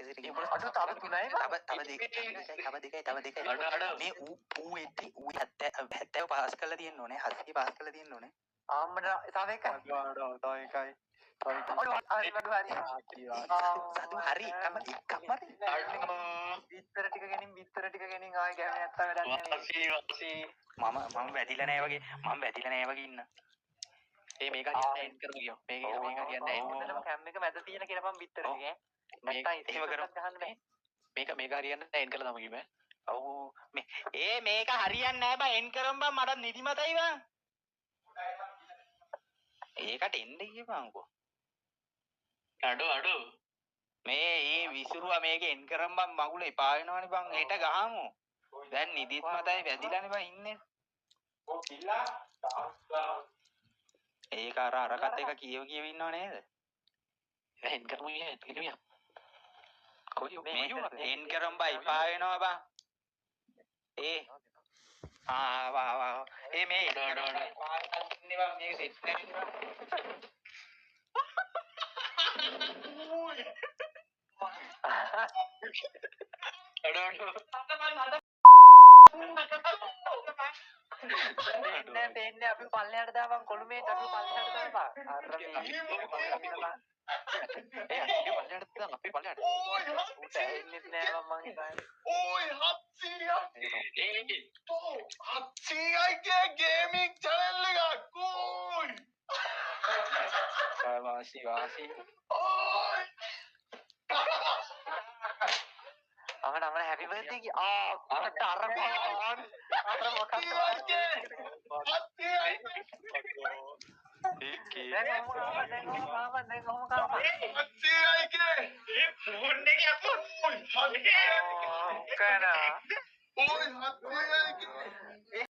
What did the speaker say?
අඩු තව තුනයි බං. තව තව දෙකයි තව දෙකයි තව දෙකයි. අඩු අඩු. මේ ඌ ඌ එද්දි ඌ 70 70 පාස් කරලා තියෙන්න ඕනේ. 700 පාස් කරලා තියෙන්න ඕනේ. ආම්මට තව එකයි. අඩු අඩු තව එකයි. තව එකයි. අඩු හරි අඩු හරි. සතු හරි එකම එකම හරි. අඩු. බිත්තර ටික ගෙනින් බිත්තර ටික ගෙනින් ආයෙ ගැහුවේ නැත්තම් වැඩක් නෑ. වාසි වාසි. මම මම වැදිලා නෑ වගේ මම වැදිලා නෑ වගේ ඉන්න. ඒ මේක හරියන්නේ එන් කරමු කියෝ. මේක මේක හරියන්නේ එන්. හොඳටම කැම් එක මැද තියෙන කියලා බං බිත්තර ටික ඈ. නැත්තම් එහෙම කරමු. ඉස්සරහට ගහන්න බෑ. මේක මේක හරියන්නේ එන් කරලා තමයි කිව්වේ. ඔව් මේ ඒ මේක හරියන්නේ නෑ බං එන් කරමු බං මටත් නිදිමතයි බං. ඒකට එන්න කියපන්කෝ. අඩු අඩු. මේ ඒ විසුරුවා මේක එන් කරමු බං මගුල එපා වෙනවනේ බං හෙට ගහමු. දැන් නිදිත් මතයි වැදිලානේ බං ඉන්නේ. ඒක අර අරකට එක කියව කියව ඉන්නව නේද? එන් කරමු කිය එන් කරමු කිය. කොයි මේ එන් කරමු බං එපා වෙනවා බං. ඒ ආ වා වා ඒ මේ එන් අඩු කරමු අඩු බං එපා වෙනවා ඉන්නේ බං මේක සෙට් නැහැ බං. අඩු අඩු. පේන්නේ නෑ පේන්නේ අපි පල්ලෙහාට දාපන් කොළුමේට අපි පල්ලෙහාට දාපන්. අර මේ ඒ අපි පල්ලෙහාට දාන්න අපි පල්ලෙහාට. ඌට ඇහෙන්නෙත් නෑ බං මං හිතන්නේ. ඕයි 700ක් ඒ 700යි කිය ගේමින් චැනල් එකක් ඕයි වාසි වාසි. ඕයි අමන අමන හැපි බර්ත්ඩේ කි ආ අර අර අර මොකක්ද 700යි ඒකේ. දැන් ඔහොම කාපන් දැන් ඔහොම කාපන් දැන් ඔහොම කාපන් 700යි කිය ඒ ෆෝන් එකේ අපෝ ඕයි 700යි කරා ඕයි 700යි කිය.